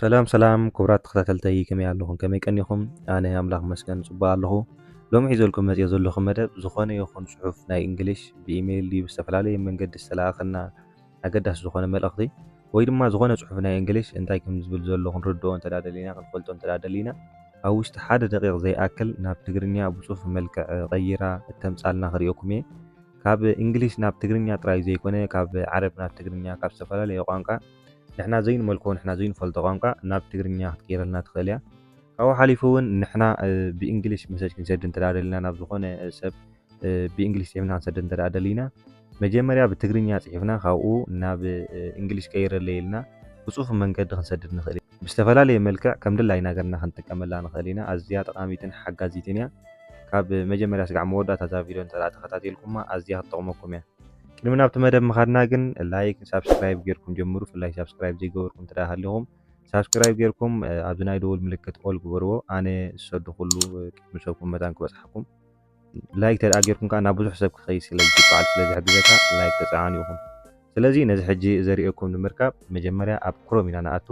ሰላም ሰላም ክቡራት ተኸታተልተይ፣ ከመይ ኣለኹም? ከመይ ቀኒኹም? ኣነ ኣምላኽ ይመስገን ጽቡቕ ኣለኹ። ሎሚ ሒዘልኩም መጽየ ዘለኹ መደብ፣ ዝኾነ ይኹን ጽሑፍ ናይ እንግሊሽ ብኢሜይል ድዩ ብዝተፈላለየ መንገዲ ዝተለኣኸና ኣገዳሲ ዝኾነ መልእኽቲ፣ ወይ ድማ ዝኾነ ጽሑፍ ናይ እንግሊሽ እንታይ ከም ዝብል ዘሎ ክንርድኦ እንተ ደኣ ደሊና፣ ክንፈልጦ እንተ ደኣ ደሊና፣ ኣብ ውሽጢ ሓደ ደቂቕ ዘይኣክል ናብ ትግርኛ ብጽሑፍ መልክዕ ቀይራ እተምጻልና ክርእየኩም እየ። ካብ እንግሊሽ ናብ ትግርኛ ጥራይ ዘይኮነ፣ ካብ ዓረብ ናብ ትግርኛ፣ ካብ ዝተፈላለየ ቋንቋ ንሕና ዘይንመልኮ፣ ንሕና ዘይንፈልጦ ቋንቋ ናብ ትግርኛ ክትቀይረልና ትኽእል እያ። ካብኡ ሓሊፉ እውን ንሕና፣ እ፣ ብእንግሊሽ መሰጅ ክንሰድ እንተ ደኣ ደሊና፣ ናብ ዝኾነ፣ እ፣ ሰብ፣ እ፣ ብእንግሊሽ ጽሒፍና ክንሰድ እንተ ደኣ ደሊና፣ መጀመርያ ብትግርኛ ጽሒፍና ካብኡ ናብ፣ እ፣ እንግሊሽ ቀይረለይ ኢልና ብጽፉፍ መንገዲ ክንሰድድ ንኽእል ኢና። ብዝተፈላለየ መልክዕ ከም ድላይና ገርና ክንጥቀመላ ንኽእል ኢና። ኣዝያ ጠቓሚትን ሓጋዚትን እያ። ካብ መጀመርያ ስጋዕ መወዳእታ እዛ ቪድዮ እንተ ደኣ ተኸታቲልኩማ ኣዝያ ክትጠቕመኩም እያ። ቅድሚ ናብቲ መደብ ምኻድና ግን ላይክ፣ ሳብስክራይብ ጌርኩም ጀምሩ። ብፍላይ ሳብስክራይብ ዘይገበርኩም እንተ ደኣ ሃሊኹም ሳብስክራይብ ጌርኩም፣ እ፣ ኣብዚ ናይ ደወል ምልክት ኦል ግበርዎ። ኣነ ዝሰዱ ኩሉ፣ እ፣ ቅድሚ ሰብኩም መታን ክበጽሓኩም። ላይክ እንተ ደኣ ጌርኩም ከኣ ናብ ብዙሕ ሰብ ክኸይድ ስለ ዝግባእ ስለ ዝሕግዘካ ላይክ ተጻዓኑ ኢኹም። ስለዚ ነዚ ሕጂ ዘርእየኩም ንምርካብ መጀመርያ ኣብ ክሮም ኢና ንኣቱ።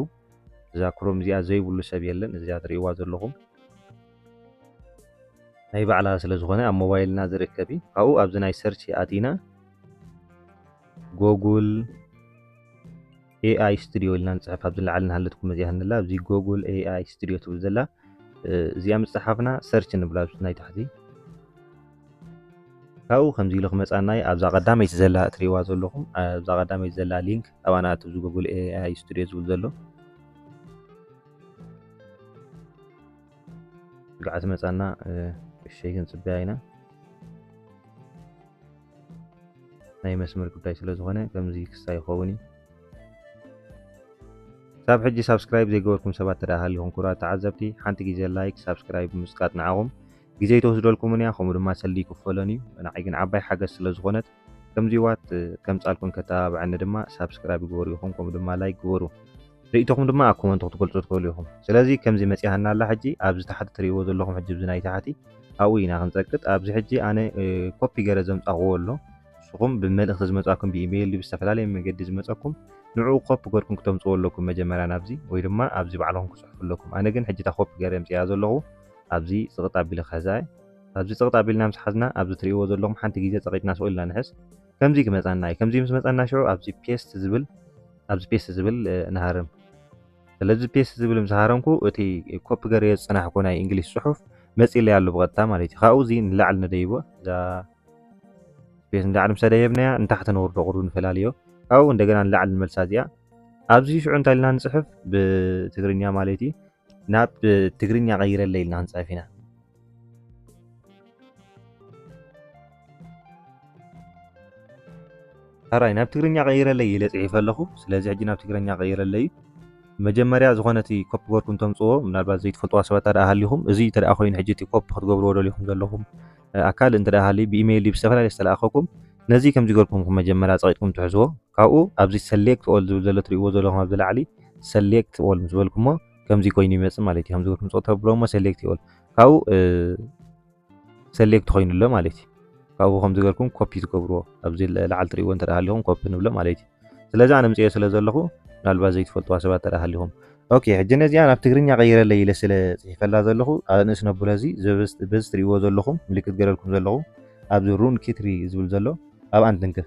እዛ ክሮም እዚኣ ዘይብሉ ሰብ የለን። እዚኣ ትርእይዋ ዘለኹም ናይ ባዕላ ስለ ዝኾነ ኣብ ሞባይልና ዝርከብ እዩ። ካብኡ ኣብዚ ናይ ሰርች ኣቲና ጎጉል ኤኣይ ስቱዲዮ ኢልና ንጽሕፍ። ኣብዚ ላዕሊ ንሃለትኩም መጽያ ክንላ ኣብዚ ጎጉል ኤኣይ ስቱዲዮ ትብል ዘላ፣ እ፣ እዚኣ ምስ ጸሓፍና ሰርች ንብላ ኣብዚ ናይ ታሕቲ። ካብኡ ከምዚ ኢሉ ክመጻና እዩ። ኣብዛ ቀዳመይቲ ዘላ እትርእይዋ ዘለኹም፣ ኣብዛ ቀዳመይቲ ዘላ ሊንክ ኣብኣ ንኣቱ፣ እዚ ጎጉል ኤኣይ ስቱዲዮ ዝብል ዘሎ። ስጋዕ ትመጻና፣ እ፣ እሸይ ክንጽበያ ኢና። ናይ መስመር ጉዳይ ስለ ዝኾነ ከምዚ ክሳይ ይኸውን እዩ። ክሳብ ሕጂ ሳብስክራይብ ዘይገበርኩም ሰባት እንተ ደኣ ሃሊኹም፣ ክቡራት ተዓዘብቲ፣ ሓንቲ ግዜ ላይክ፣ ሳብስክራይብ ምስቃጥ ንዓኹም ግዜ ኣይትወስደልኩምን እያ፣ ከምኡ ድማ ሰልዲ ይክፈሎን እዩ። ንዓይ ግን ዓባይ ሓገዝ ስለ ዝኾነት፣ ከምዚዋት፣ እ፣ ከምጻልኩም ከተባብዐኒ ድማ ሳብስክራይብ ግበሩ ኢኹም፣ ከምኡ ድማ ላይክ ግበሩ። ርእይቶኹም ድማ ኣብ ኮመንት ክትገልጹ ትኽእሉ ኢኹም። ስለዚ ከምዚ መጺኣና ኣላ ሕጂ፣ ኣብዚ ታሕቲ ትርእይዎ ዘለኹም ሕጂ፣ ኣብዚ ናይ ታሕቲ ኣብኡ ኢና ክንጸቅጥ። ኣብዚ ሕጂ ኣነ፣ እ፣ ኮፒ ገይረ ዘምጻኽዎ ኣሎ። ንስኹም ብመልእኽቲ ዝመጻኩም፣ ብኢሜይል፣ ብዝተፈላለየ መንገዲ ዝመጸኩም፣ ንዕኡ ኮፒ ገርኩም ክተምጽዎ ኣለኩም መጀመርያ ናብዚ፣ ወይ ድማ ኣብዚ ባዕልኹም ክጽሕፉ ኣለኩም። ኣነ ግን ሕጂ እታ ኮፒ ገይረ ኣምጺኣ ዘለኹ፣ ኣብዚ ጽቕጥ ኣቢለ ክሕዛ እየ። ኣብዚ ጽቕጥ ኣቢልና ምስ ሓዝና፣ ኣብዚ ትርእይዎ ዘለኹም ሓንቲ ግዜ ጸቒጥና ስቕ ኢልና ንሕዝ። ከምዚ ክመጻና እዩ። ከምዚ ምስ መጻና ሽዑ ኣብዚ ፔስት ዝብል፣ ኣብዚ ፔስት ዝብል፣ እ፣ ንሃርም። ስለዚ ፔስት ዝብል ምስ ሃረምኩ፣ እቲ ኮፒ ገይረዮ ዝጸናሕኩ ናይ እንግሊሽ ጽሑፍ መጺለይ ኣሎ ብቐጥታ ማለት እዩ። ካብኡ እዚ ንላዕሊ ንደይቦ፣ እዛ ስፔስ ንላዕሊ ምስ ደየብናያ ንታሕቲ ነውርዶ ቁሩብ ንፈላልዮ። ካብኡ እንደገና ንላዕሊ ንመልሳ እዚኣ። ኣብዚ ሽዑ እንታይ ኢልና ንጽሕፍ? ብትግርኛ ማለት እዩ። ናብ ትግርኛ ቀይረለይ ኢልና ክንጽሕፍ ኢና። ሕራይ ናብ ትግርኛ ቀይረለይ ኢለ ጽሒፈ ኣለኹ። ስለዚ ሕጂ ናብ ትግርኛ ቀይረለይ እዩ። መጀመርያ ዝኾነ እቲ ኮፒ ገርኩም ተምጽዎ፣ ምናልባት ዘይትፈልጥዋ ሰባት እንተ ደኣ ሃሊኹም፣ እዚ እንተ ደኣ ኮይኑ ሕጂ እቲ ኮፒ ክትገብርዎ ደሊኹም ዘለኹም፣ እ፣ ኣካል እንተ ደኣ ሃልዩ ብኢሜይል ድዩ ብዝተፈላለየ ዝተለኣኸኩም፣ ነዚ ከምዚ ገርኩም መጀመርያ ጸቒጥኩም ትሕዝዎ። ካብኡ ኣብዚ ሰሌክት ኦል ዝብል ዘሎ ትርእይዎ ዘለኹም ኣብዚ ላዕሊ ሰሌክት ኦል ምስ በልኩሞ ከምዚ ኮይኑ ይመጽእ ማለት እዩ። ከምዚ ገርኩም ጸቕጥ ተብሎ እሞ ሰሌክት ኦል። ካብኡ፣ እ፣ ሰሌክት ኮይኑ ኣሎ ማለት እዩ። ካብኡ ከምዚ ገርኩም ኮፒ ትገብርዎ። ኣብዚ ለ-፣ ላዕሊ ትርእይዎ እንተ ደኣ ሃሊኹም ኮፒ ንብሎ ማለት እዩ። ስለዚ ኣነ ምጽኤ ስለ ዘለኹ ምናልባት ዘይትፈልጥዋ ሰባት እንተ ደኣ ሃሊኹም። ኦኬ፣ ሕጂ ነዚኣ ናብ ትግርኛ ቀይረለይ ኢለ ስለ ጽሒፈላ ዘለኹ፣ ኣንእስ ነብሎ እዚ፣ እዚ በዚ፣ በዚ ትርእይዎ ዘለኹም፣ ምልክት ገይረልኩም ዘለኹ፣ ኣብዚ ሩን ኪትሪ ዝብል ዘሎ፣ ኣብኣ ንትንክፍ።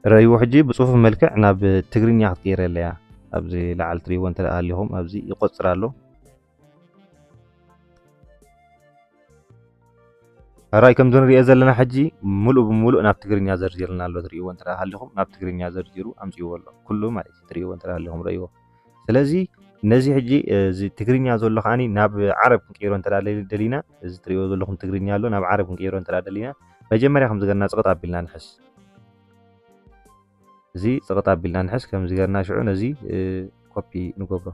ረእይዎ፣ ሕጂ ብጽፉፍ መልክዕ ናብ ትግርኛ ክትቀይረለይ እያ። ኣብዚ ላዕሊ ትርእይዎ እንተ ደኣ ሃሊኹም፣ ኣብዚ ይቆጽር ኣሎ። ሕራይ ከምዚ ንሪኦ ዘለና ሕጂ ምሉእ ብምሉእ ናብ ትግርኛ ዘርዚርልና ኣሎ። ትርእይዎ እንተ ደኣ ሃሊኹም ናብ ትግርኛ ዘርዚሩ ኣምጺእዎ ኣሎ። ኩሉ ማለት እዩ። ትርእይዎ እንተ ደኣ ሃሊኹም ረእይዎ። ስለዚ ነዚ ሕጂ፣ እ፣ እዚ ትግርኛ ዘሎ ከኣኒ ናብ ዓረብ ክንቅይሮ እንተ ደኣ ደሊና፣ እዚ ትርእይዎ ዘለኹም ትግርኛ ኣሎ፣ ናብ ዓረብ ክንቅይሮ እንተ ደኣ ደሊና፣ መጀመርያ ከምዚ ገርና ጽቕጥ ኣቢልና ንሕዝ። እዚ ጽቕጥ ኣቢልና ንሕዝ፣ ከምዚ ገርና ሽዑ ነዚ፣ እ፣ ኮፒ ንገብሮ።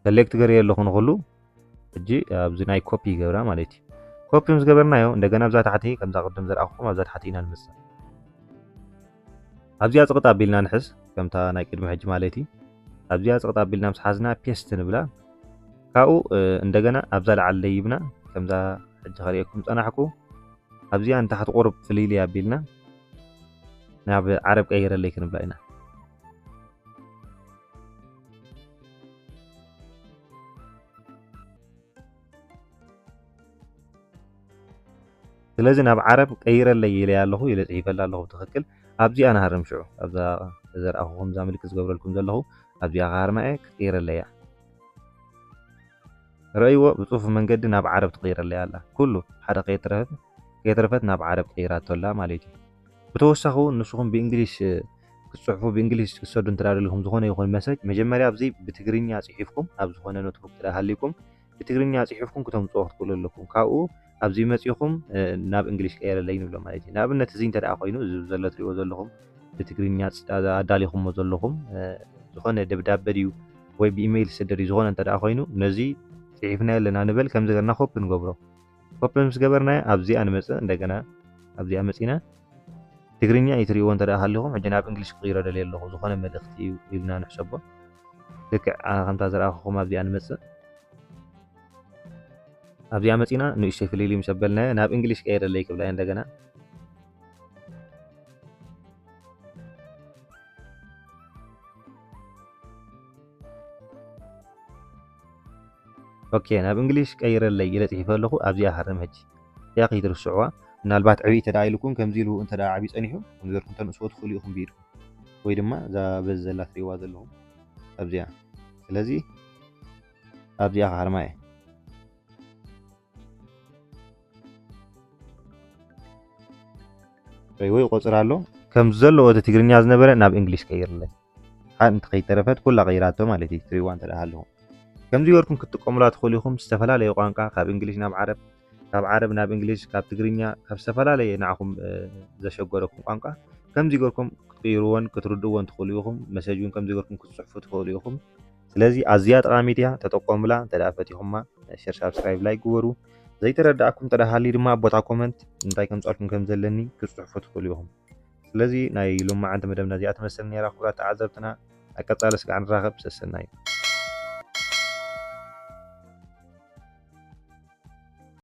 ሰሌክት ገርየ ኣለኹ ንኹሉ። ሕጂ ኣብዚ ናይ ኮፒ ይገብራ ማለት እዩ። ኮፒ ምስ ገበርናዮ፣ እንደገና ኣብዛ ታሕቲ፣ ከምዛ ቅድም ዘርኣኹም ኣብዛ ታሕቲ ኢና ንመጽእ። ኣብዚኣ ጽቕጥ ኣቢልና ንሕዝ፣ ከምታ ናይ ቅድሚ ሕጂ ማለት እዩ። ኣብዚኣ ጽቕጥ ኣቢልና ምስ ሓዝና ፔስት ንብላ። ካብኡ፣ እ፣ እንደገና ኣብዛ ላዕሊ ደይብና፣ ከምዛ ሕጂ ከርእየኩም ጸናሕኩ፣ ኣብዚኣ ንታሕቲ ቁሩብ ፍልይልይ ኣቢልና፣ ናብ ዓረብ ቀይረለይ ክንብላ ኢና። ስለዚ ናብ ዓረብ ቀይረለይ ኢለ ኣለኹ፣ ኢለ ጽሒፈላ ኣለኹ ብትኽክል። ኣብዚኣ ንሃርም ሽዑ፣ ኣብዛ ዘርኣኹኹም፣ እዛ ምልክት ዝገብረልኩም ዘለኹ፣ ኣብዚኣ ክሃርማ እየ፣ ክትቀይረለይ እያ። ረእይዎ፣ ብጽፉፍ መንገዲ ናብ ዓረብ ትቐይረለይ ኣላ። ኩሉ ሓደ ከየትረፈት፣ ከየትረፈት ናብ ዓረብ ቀይራቶ ኣላ ማለት እዩ። ብተወሳኺ እውን ንስኹም ብእንግሊሽ፣ እ፣ ክትጽሕፉ፣ ብእንግሊሽ ክትሰዱ እንተ ደኣ ደሊኹም፣ ዝኾነ ይኹን መሰጅ፣ መጀመርያ ኣብዚ ብትግርኛ ጽሒፍኩም፣ ኣብ ዝኾነ ኖትቡክ እንተ ደኣ ሃልይኩም፣ ብትግርኛ ጽሒፍኩም ክተምጽኦ ክትክእሉ ኣለኩም። ካብኡ ኣብዚ መጺኹም፣ እ፣ ናብ እንግሊሽ ቀየረለይ ንብሎ ማለት እዩ። ንኣብነት እዚ እንተ ደኣ ኮይኑ፣ እዚ ዘሎ ትሪእዎ ዘለኹም ብትግርኛ ጽ-፣ ኣዳሊኹሞ ዘለኹም፣ እ፣ ዝኾነ ደብዳበ ድዩ ወይ ብኢሜይል ዝስደድ እዩ ዝኾነ እንተ ደኣ ኮይኑ፣ ነዚ ጽሒፍናዮ ኣለና ንበል፣ ከምዚ ገርና ኮፒ ንገብሮ። ኮፒ ምስ ገበርናዮ ኣብዚኣ ንመጽእ፣ እንደገና ኣብዚኣ መጺና ትግርኛ እዩ ትሪእዎ እንተ ደኣ ሃሊኹም፣ ሕጂ ናብ እንግሊሽ ክቕይሮ ደልየ ኣለኹ፣ ዝኾነ መልእኽቲ እዩ ኢልና ንሕሰቦ። ልክዕ፣ ኣ፣ ከምታ ዝረኣኹኹም ኣብዚኣ ንመጽእ። ኣብዚኣ መጺና ንእሽተይ ፍልልይ ምስ ኣበልናዮ፣ ናብ እንግሊሽ ቀይረለይ ክብላ እየ እንደገና። ኦኬ፣ ናብ እንግሊሽ ቀይረለይ ኢለ ጽሒፈ ኣለኹ። ኣብዚኣ ሃርም ሕጂ። እዚኣ ከይትርስዕዋ። ምናልባት ዕብይ እንተ ደኣ ኢልኩም፣ ከምዚ ኢሉ እንተ ደኣ ዓብዩ ጸኒሑ፣ ከምዚ ገርኩም ተንእስዎ ትኽእሉ ኢኹም ብኢድኩም። ወይ ድማ እዛ በዚ ዘላ ትርእይዋ ዘለኹም ኣብዚኣ። ስለዚ ኣብዚኣ ክሃርማ እየ። ወይ፣ ወይ ቆጽር ኣሎ። ከም ዘለዎ እቲ ትግርኛ ዝነበረ ናብ እንግሊሽ ቀይርለይ። ሓንቲ ከይተረፈት ኩላ ቀይራቶ ማለት እዩ፣ ትሪእዋ እንተ ደኣ ሃለኹም። ከምዚ ገርኩም ክትጥቀሙላ ትኽእሉ ኢኹም። ዝተፈላለየ ቋንቋ፣ ካብ እንግሊሽ ናብ ዓረብ፣ ካብ ዓረብ ናብ እንግሊሽ፣ ካብ ትግርኛ፣ ካብ ዝተፈላለየ ንዓኹም፣ እ፣ ዘሸገረኩም ቋንቋ፣ ከምዚ ገርኩም ክትቅይርዎን ክትርድእዎን ትኽእሉ ኢኹም። መሰጅ እውን ከምዚ ገርኩም ክትጽሕፉ ትኽእሉ ኢኹም። ስለዚ ኣዝያ ጠቓሚት እያ፣ ተጠቀሙላ። እንተ ደኣ ፈቲኹማ፣ ሸር፣ ሳብስክራይብ፣ ላይክ ግበሩ። ዘይተረዳእኩም እንተ ደኣ ሃልዩ ድማ ኣብ ቦታ ኮመንት እንታይ ከምጻልኩም ከም ዘለኒ ክትጽሕፉ ትኽእሉ ኢኹም። ስለዚ ናይ ሎማዓንቲ መደብና እዚኣ ትመስል ነይራ። ክቡራት ተዓዘብትና፣ ኣብ ቀጻሊ ስጋዕ ንራኸብ። ሰሰናዩ።